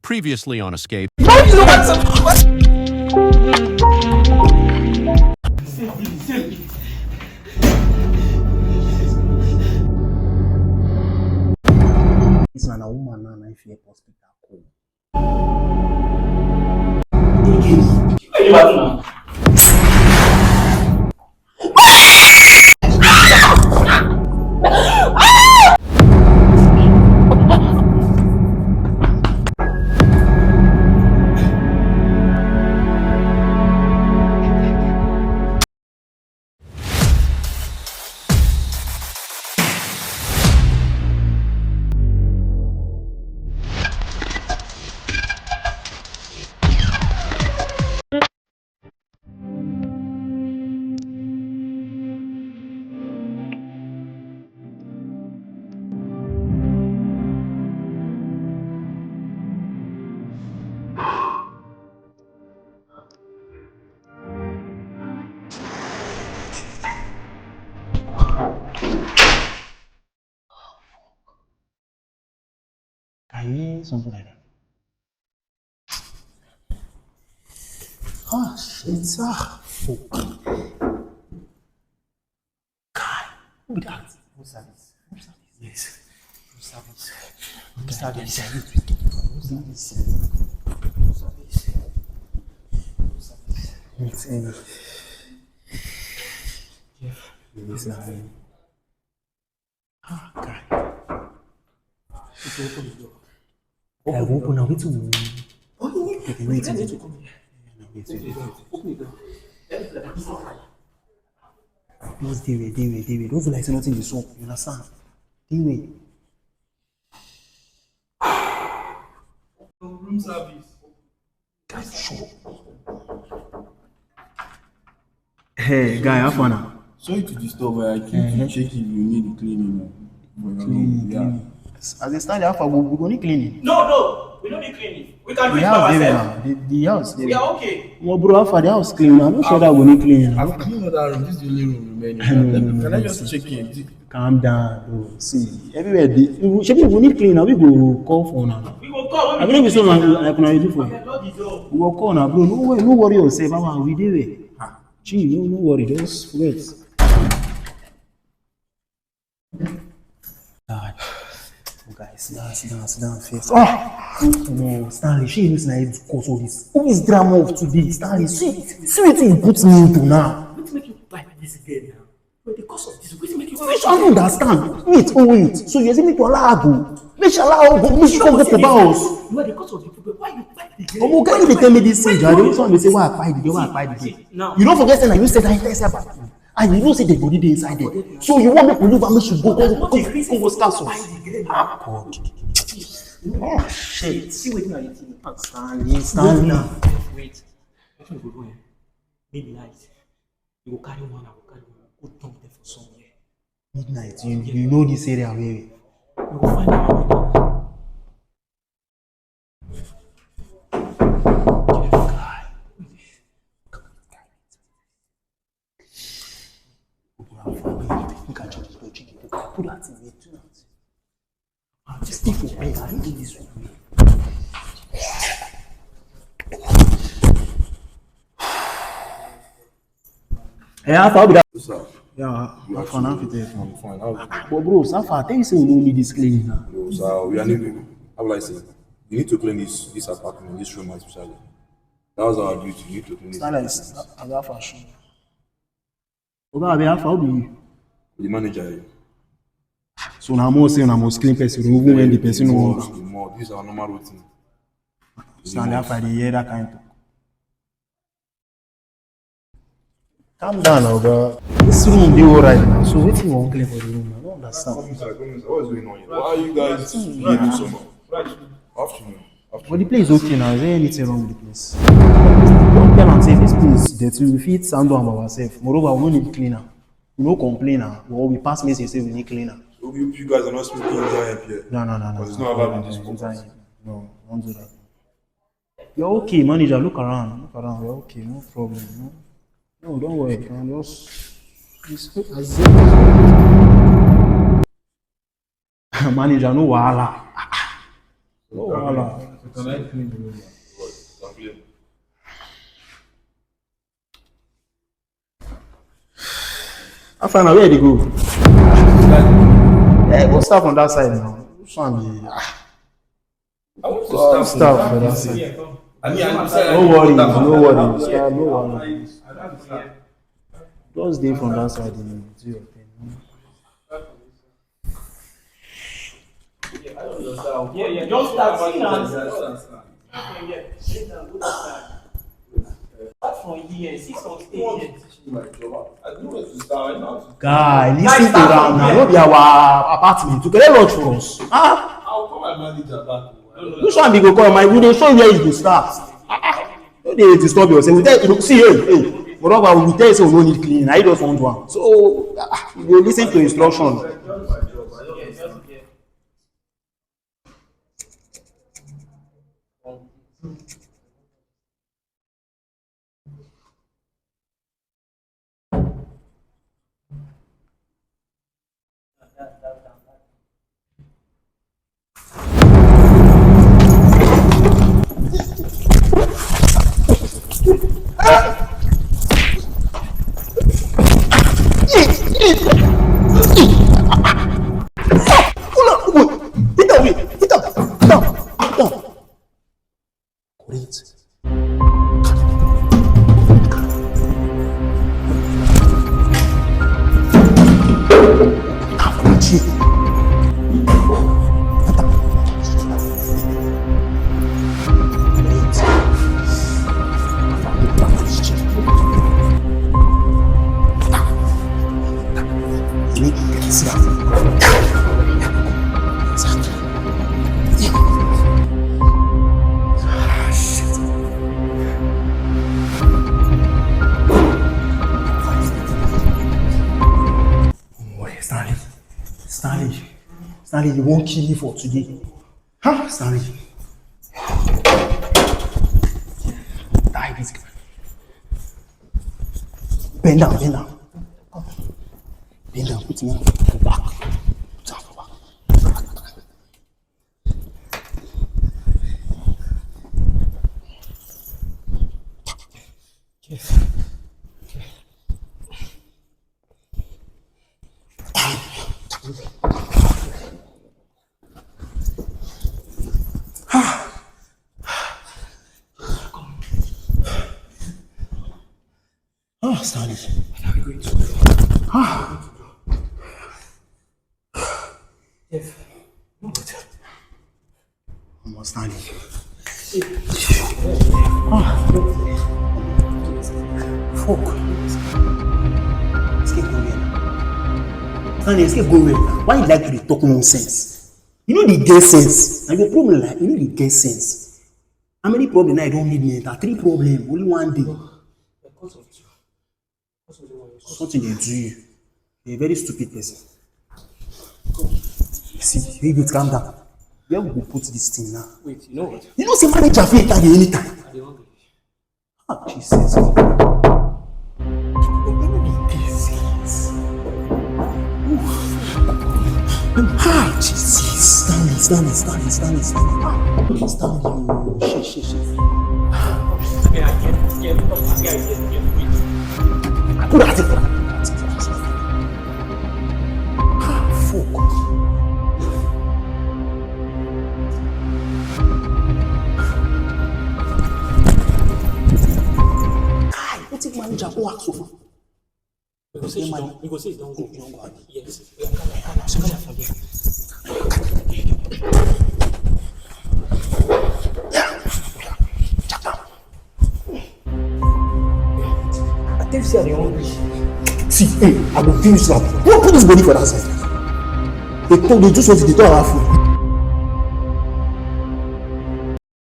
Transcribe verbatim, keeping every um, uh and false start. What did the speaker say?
Previously on Escape. This na na woman now na if you help us pick that call. Can you hear something like that? Ah, shit. Ah, fuck. Kai, who be that? Who be that? Yes. Who be that? Who be that? Who be that? Who be that? Wait, eh. Yes, I. Ah, guy. If you open the door. I will open now. Wait, wait, wait, wait, wait. Wait, wait, wait. Open the door. Just dey wait, dey wait, dey wait. Don't feel like say nothing dey sup. You understand? Dey wait. Room service. That's sure. Hey, guy, how far now? Sorry to disturb, but I came to check if you need cleaning. For your room. Cleaning, yeah. Cleaning. As they stand there, how far we, we go need cleaning? No, no, we don't need cleaning. We can do it by ourselves. The house dey there now. The, the house dey there. We are okay. Well, bro, how far the house clean now? I'm not sure that we need cleaning. I've cleaned all that room. This is the only room remaining. No, no, no, no, no. Can I just check in? Calm down, bro. See, everywhere dey. Shebi we need clean now. We go call for una. We go call. I believe so. Like una do for you. We go call now, bro. No worry, no worry yourself. Mama, we dey there. Ah, gee, no, no worry. Just wait. God. Guys, sit down, sit down, sit down first. Ah! No, Stanley, she knows na you cause all this. All this drama of today, Stanley. See, see wetin you put me into now. Wetin make you fight this girl now? But the cause of this, wetin make you... Which I don't understand. Wait, oh wait. So you say make you allow her go? Make she allow her go. Make she come go to house. You are the cause of the problem. Why you fight the girl? Omo, can you dey tell me this thing? I don't want to say why I fight the girl, why I fight the girl. Now you don't forget say na you said I tell her about you. And you know say the body dey inside there. So you want make we leave her make she go, go, go, go, go scatter some. Ah, God. Oh, shit. See wetin I dey think. Stanley, Stanley. Wait. Wetin we go do here? Midnight. You go carry one, I go carry one. Go dump them for somewhere. Midnight, you, you know this area well. We go find our way down. Make I just go check it. Put that in there too. Just stay for bed. I don't do this one. Eh, how far be that? Sir, yeah, how far now? I'm fine. How... But bro, so far, I tell you say we no need this cleaning now. No, sir, we are not. How will I say? You need to clean this, this apartment, this room especially. That's our duty. You need to clean this. Stand like this. How far should... Oga, abi, how far be you? The manager, eh? So na more say na must clean person, even when the person no work. More, more. This is our normal routine. Stand there, how far dey hear that kind talk? Calm down, Oga. This room dey alright now. So wetin you wan clean for the room? I don't understand. Come inside, come inside. What's going on here? Why are you guys behaving so much? Afternoon. But the place is okay now. Is there anything wrong with the place? Don't tell am say this place dirty. We fit handle am by ourselves. Moreover, we no need cleaner. We no complain now. We, we pass message say we need cleaner. So you, you guys are not smoking inside here? No, no, no, no. Because it's not allowed in this compound. No, don't do that. You're okay, manager. Look around. Look around. You're okay. No problem. No, no, don't worry. You can just, just as... Manager, no wahala. No wahala. Can I clean the room? Complain. How far na, where dey go? Eh, go start from that side now. Which one be? Ah, I want to go start start from from that that side. side. I mean, I know say No worry, no worry, sir, no worry. Just dey from that side, dey do your thing. Yeah, yeah, just start. See now. Start from here. See some stage here. I don't know where to start. I know how to Guy, listen to am now. No be our apartment. You get lodge for us. Ah, I'll call my manager back. which one be go call? My, we dey show you where you go start. Ah, ah. No dey disturb yourself. We tell you, see, hey, hey. Moreover, we tell you say we no need cleaning. I just want one. So, ah, you go listen to instruction. Correct. Stanley, Stanley, Stanley, you wan kill me for today? Huh, Stanley? Die this guy. Bend down, bend down. Bend down, put him for back. Put him for back. Ah, Stanley. What are we going to do? Ah. Jeff, no, but Omo, Stanley. Ah. Fuck. Escape go where now? Stanley, escape go where now? Why you like to dey talk nonsense? You no dey get sense. Na your problem, like, you no dey get sense. How many problem now you don make me enter? Three problem, only one day. Because of you. Something dey do you. You're a very stupid person. See, baby, calm down. Where we go put this thing now? Wait, you know what? You know say manager fit enter there anytime. I dey hungry. Ah, Jesus. Ah, Jesus. Stanley, Stanley, Stanley, Stanley, Stanley. Ah, Stanley, oh, shit, shit, shit. Put that thing for that. Ah, fuck. Kai, wetin manager go ask for? We go say she don, we go say she don go. She don go, abi? Yes. We are coming, coming, coming from there. I tell you say I dey hungry. See, hey, I go finish now. Who put this body for that side? They talk, they do something, they talk about food.